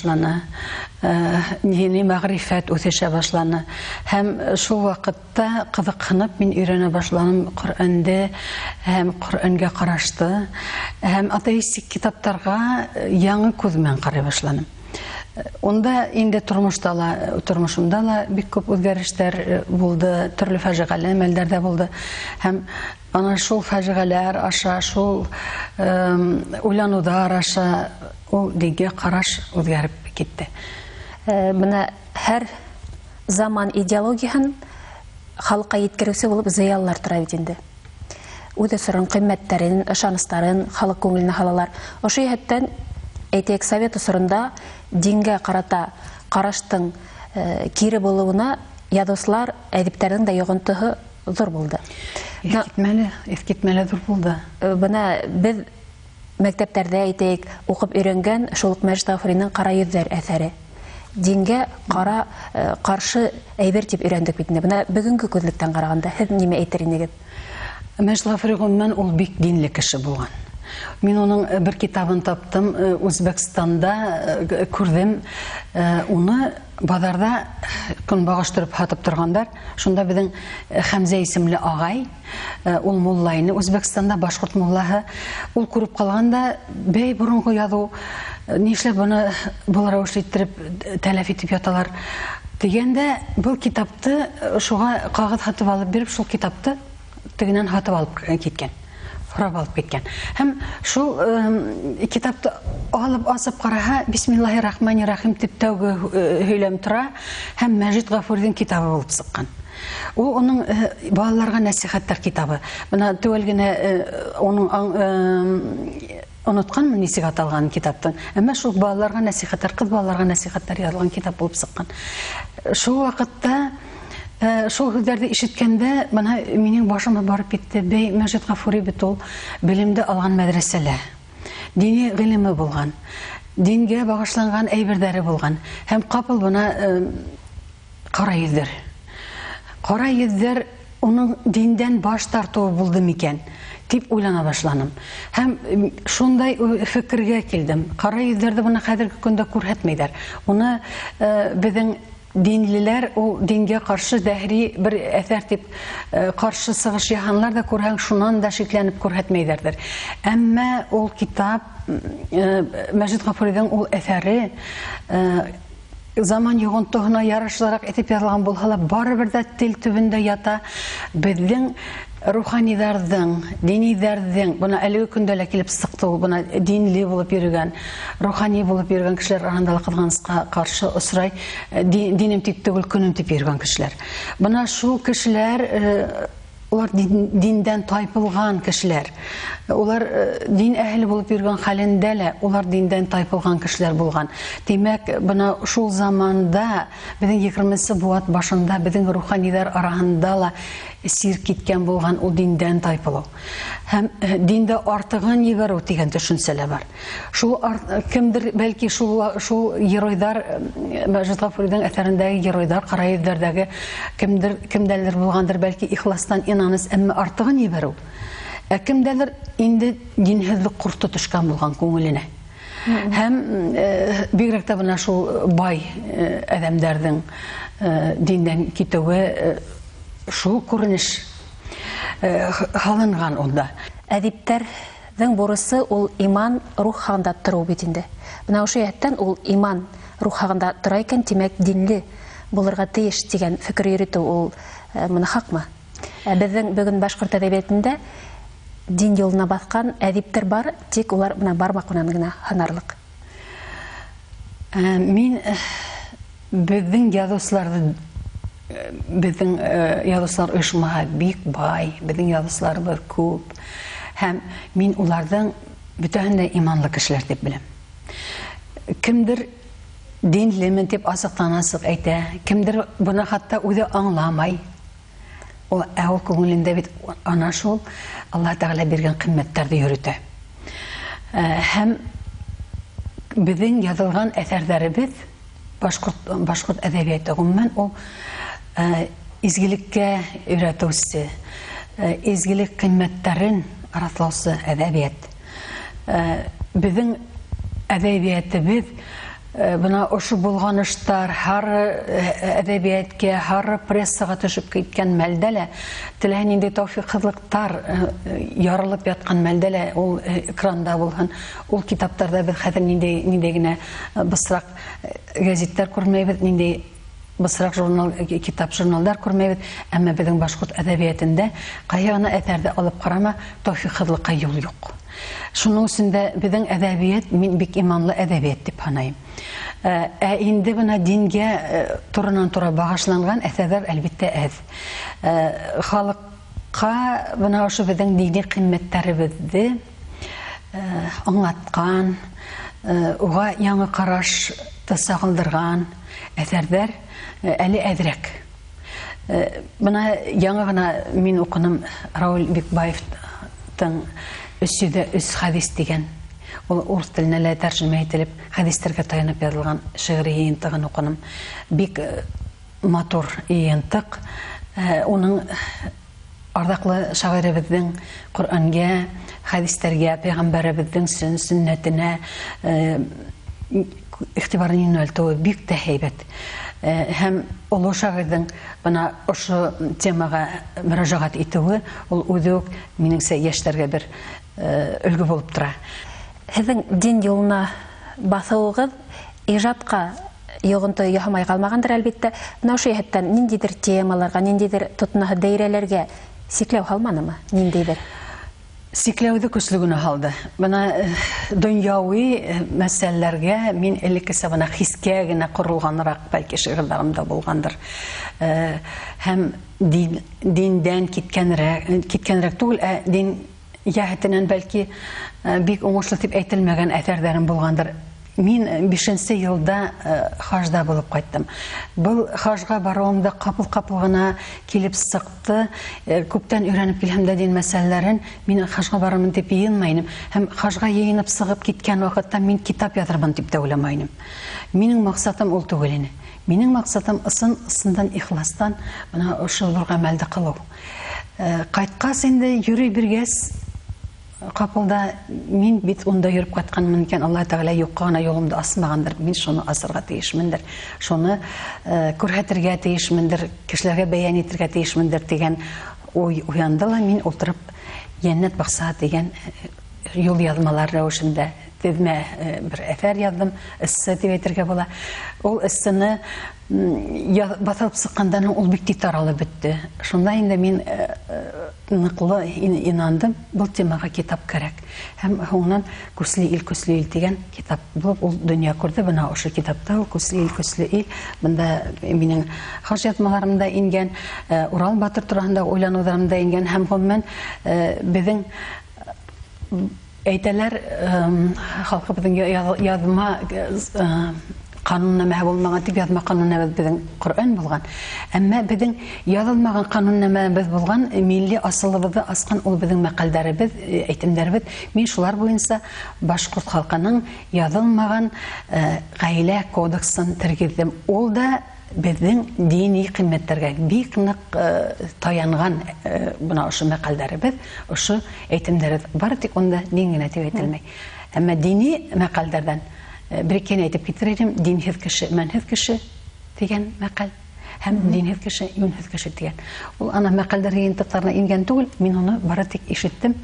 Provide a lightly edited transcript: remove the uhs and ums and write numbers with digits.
башланы, дини мәғрифәт үҫешә башланы. Һәм шул ваҡытта ҡыҙыҡһынып мин өйрәнә башланым Ҡөрьәнде һәм Ҡөрьәнгә ҡарашты, һәм атеистик китаптарға яңы күҙ менән ҡарай башланым. Унда инде тормошта ла, тормошомда ла бик күп үҙгәрештәр булды, төрлө фажиғәле мәлдәр ҙә булды. Һәм ана шул фажиғәләр аша, шул уйланыуҙар аша ул дингә ҡараш үҙгәреп китте. Бына һәр заман идеологияһын халыҡҡа еткереүсе булып зыялылар тора бит инде. Үҙ осорон ҡиммәттәрен, ышаныстарын халыҡ күңеленә һалалар. Ошо йәһәттән, әйтәйек, совет осоронда дингә ҡарата ҡараштың кире булыуына яҙыусылар, әҙиптәрҙең дә йоғонтоһо ҙур булды. Иҫ китмәле ҙур булды. Бына беҙ мәктәптәрҙә, әйтәйек, уҡып өйрәнгән шул уҡ Мәжит Ғафуриҙың «Ҡара йөҙҙәр» әҫәре. Дингә ҡаршы әйбер тип өйрәндек бит инде. Бына бөгөнгө күҙлектән ҡарағанда һеҙ нимә әйтер инегеҙ? Мәжит Ғафури ғөмүмән ул бик динле кеше булған. Мин уның бер китабын таптым, Үзбәкстанда күрҙем. Уны баҙарҙа көнбағыш тороп һатып торғандар. Шунда беҙҙең Хәмзә исемле ағай, ул мулла ине Үзбәкстанда, башҡорт муллаһы. Ул күреп ҡалған да, бәй, боронғо яҙыу, нишләп быны был рәүешле иттереп тәләф итеп яталар тигәндә, был китапты шуға ҡағыҙ һатып алып биреп, шул китапты тегенән һатып алып киткән, һорап алып киткән. Һәм шул китапты алып асып ҡараһа, Бисмиллаһи рахмани рахим тип тәүге һөйләм тора һәм Мәжит Ғафуриҙың китабы булып сыҡҡан. Ул уның балаларға нәсихәттәр китабы. Бына теүәл генә уның онотҡанмын нисек аталған китаптың. Әммә шул балаларға нәсихәттәр, ҡыҙ балаларға нәсихәттәр яҙылған китап булып сыҡҡан. Шул ваҡытта шул һүҙҙәрҙе ишеткәндә бына минең башыма барып китте. Бәй, Мәжит Ғафури бит ул белемде алған мәҙрәсәлә, дини ғилеме булған, дингә бағышланған әйберҙәре булған. Һәм ҡапыл бына ҡара йөҙҙәр. Ҡара йөҙҙәр уның диндән баш тартыуы булды микән тип уйлана башланым. Һәм шундай фекергә килдем. Ҡара йөҙҙәрҙе бына хәҙерге көндә күрһәтмәйҙәр. Уны беҙҙең динлеләр ул дингә ҡаршы дәһри бер әҫәр тип ҡаршы сығыш яһанлар ҙа, күрһәң, шунан да шикләнеп күрһәтмәйҙәрҙер. Әммә ул китап, Мәжит Ғафуриҙың ул әҫәре заман йоғонтоһона ярашлыраҡ итеп яҙылған булһа ла, барыбер ҙә тел төбөндә ята. Беҙҙең руханиҙарҙың, диниҙәрҙең, бына әлеге көндә лә килеп сыҡты ул, бына динле булып йөрөгән, рухани булып йөрөгән кешеләр араһында ла ҡыҙғанысҡа ҡаршы осрай, динем тип түгел, көнөм тип йөрөгән кешеләр. Бына шул кешеләр, улар диндән тайпылған кешеләр. Улар дин әһеле булып йөрөгән хәлендә лә улар диндән тайпылған кешеләр булған. Тимәк, бына шул заманда беҙҙең егерменсе быуат башында беҙҙең руханиҙар араһында ла сир киткән булған ул диндән тайпылыу. Һәм диндә артығын ебәреү тигән төшөнсә лә бар. Шул кемдер бәлки шул геройҙар, Мәжит Ғафуриҙың әҫәрендәге геройҙар, ҡара йөҙҙәрҙәге кемдер, кемдәлер булғандыр, бәлки ихластан инаныс, әммә артығын ебәреү. Ә кемдәлер инде динһеҙлек ҡорто төшкән булған күңеленә. Һәм бигерәк тә бына шул бай әҙәмдәрҙең диндән китеүе, шул күренеш һалынған унда. Әҙиптәрҙең бурысы ул иман рух хаҡында тороу бит инде. Бына ошо йәһәттән ул иман рух хаҡында тора икән, тимәк, динле булырға тейеш тигән фекер йөрөтөү ул бына хаҡмы? Беҙҙең бөгөн башҡорт әҙәбиәтендә дин юлына баҫҡан әҙиптәр бар, тик улар бына бармаҡ менән генә һанарлыҡ. Мин беҙҙең яҙыусыларҙы, беҙҙең яҙыусылар ойошмаһы бик бай, беҙҙең яҙыусыларыбыҙ күп. Һәм мин уларҙың бөтәһен дә иманлы кешеләр тип беләм. Кемдер динлемен тип асыҡтан-асыҡ әйтә, кемдер быны хатта үҙе аңламай. Ул күңелендә бит ана шул Аллаһ Тәғәлә биргән ҡиммәттәрҙе йөрөтә. Һәм беҙҙең яҙылған әҫәрҙәребеҙ, башҡорт әҙәбиәте ғөмүмән ул изгелеккә өйрәтеүсе, изгелек ҡиммәттәрен раҫлаусы әҙәбиәт. Беҙҙең әҙәбиәтебеҙ Бына ошо болғаныштар һары әҙәбиәткә, һары прессаға төшөп киткән мәлдә лә, теләһә ниндәй тәүфиҡһыҙлыҡтар ярылып ятҡан мәлдә лә, ул экранда булһын, ул китаптарҙа беҙ хәҙер ниндәй генә бысраҡ гәзиттәр күрмәйбеҙ, ниндәй бысраҡ журнал, китап журналдар күрмәйбеҙ, әммә беҙҙең башҡорт әҙәбиәтендә ҡайһы ғына әҫәрҙе алып ҡарама, тәүфиҡһыҙлыҡҡа юл юҡ. Шуның өсөн дә беҙҙең әҙәбиәт, мин бик иманлы әҙәбиәт тип һанайым. Ә инде бына дингә туранан-тура бағышланған әҫәрҙәр әлбиттә әҙ. Халыҡҡа бына ошо беҙҙең дини ҡиммәттәребеҙҙе аңлатҡан, уға яңы ҡараш сағылдырған әҫәрҙәр әле әҙерәк. Бына яңы ғына мин уҡыным Рауль Бикбаевтың 303 хәдис тигән. Ул урыҫ теленә лә тәржемә ителеп, хәдистәргә таянып яҙылған шиғри йыйынтығын уҡыным. Бик матур йыйынтыҡ. Уның арҙаҡлы шағиребеҙҙең Ҡөрьәнгә, хәдистәргә, пәйғәмбәребеҙҙең сөннәтенә иғтибарын йүнәлтеүе бик тә һәйбәт. Һәм оло шағирҙың бына ошо темаға мөрәжәғәт итеүе, ул үҙе үк минеңсә йәштәргә бер өлгө булып тора. Һеҙҙең дин юлына баҫыуығыҙ ижадҡа йоғонто яһамай ҡалмағандыр, әлбиттә. Бына ошо йәһәттән ниндәйҙер темаларға, ниндәйҙер тотонаһы даирәләргә сикләү һалманымы? Ниндәйҙер? Сикләүҙе көслө генә һалды. Бына донъяуи мәсьәләләргә мин элеккесә бына хискә генә ҡоролғаныраҡ бәлки шиғырҙарымда булғандыр. Һәм диндән киткәнерәк түгел, ә дин йәһәтенән бәлки бик уңышлы тип әйтелмәгән әҫәрҙәрем булғандыр. Мин 5-нсе йылда хажда булып ҡайттым. Был хажға барыуымда ҡапыл-ҡапыл ғына килеп сыҡты. Күптән өйрәнеп килһәм дә дин мәсьәләләрен мин хажға барырмын тип йыйынмай инем. Һәм хажға йыйынып сығып киткән ваҡытта мин китап яҙырмын тип тә уйламай инем. Минең маҡсатым ул түгел ине. Минең маҡсатым ысын-ысындан, ихластан бына ошо ҙур ғәмәлде ҡылыу. Ҡайтҡас инде йөрөй биргәс, ҡапылда мин бит унда йөрөп ҡайтҡанмын икән, Аллаһ Тәғәлә юҡҡа ғына юлымды асмағандыр, мин шуны асырға тейешмендер, шуны күрһәтергә тейешмендер, кешеләргә бәйән итергә тейешмендер тигән уй уянды ла, мин ултырып Йәннәт баҡсаһы тигән юл яҙмалар рәүешендә теҙмә бер әҫәр яҙҙым, эссе тип әйтергә була. Ул эссене баҫылып сыҡҡандан һуң ул бик тиҙ таралып бөттө. Шунда инде мин ныҡлы инандым, был темаға китап кәрәк. Һәм һуңынан Көслө ил, көслө ил тигән китап булып ул донъя күрҙе. Бына ошо китапта ул Көслө ил, көслө ил. Бында минең хаж яҙмаларым да ингән, Урал батыр тураһында уйланыуҙарым да ингән. Һәм ғөмүмән беҙҙең әйтәләр, халҡыбыҙҙың яҙма ҡануннамәһе булмаған тип, яҙма ҡануннамәбеҙ беҙҙең Ҡөрьән булған. Әммә беҙҙең яҙылмаған ҡануннамәбеҙ булған, милли асылыбыҙҙы асҡан ул беҙҙең мәҡәлдәребеҙ, әйтемдәребеҙ. Мин шулар буйынса башҡорт халҡының яҙылмаған ғаилә кодексын тергеҙҙем. Ул да беҙҙең дини ҡиммәттәргә бик ныҡ таянған бына ошо мәҡәлдәребеҙ, ошо әйтемдәребеҙ. Бары тик унда дин генә тип әйтелмәй. Әммә дини мәҡәлдәрҙән бер икене әйтеп китер инем. Динһеҙ кеше мәнһеҙ кеше тигән мәҡәл һәм динһеҙ кеше йүнһеҙ кеше тигән. Ул ана мәҡәлдәр йыйынтыҡтарына ингән түгел, мин уны бары тик ишеттем.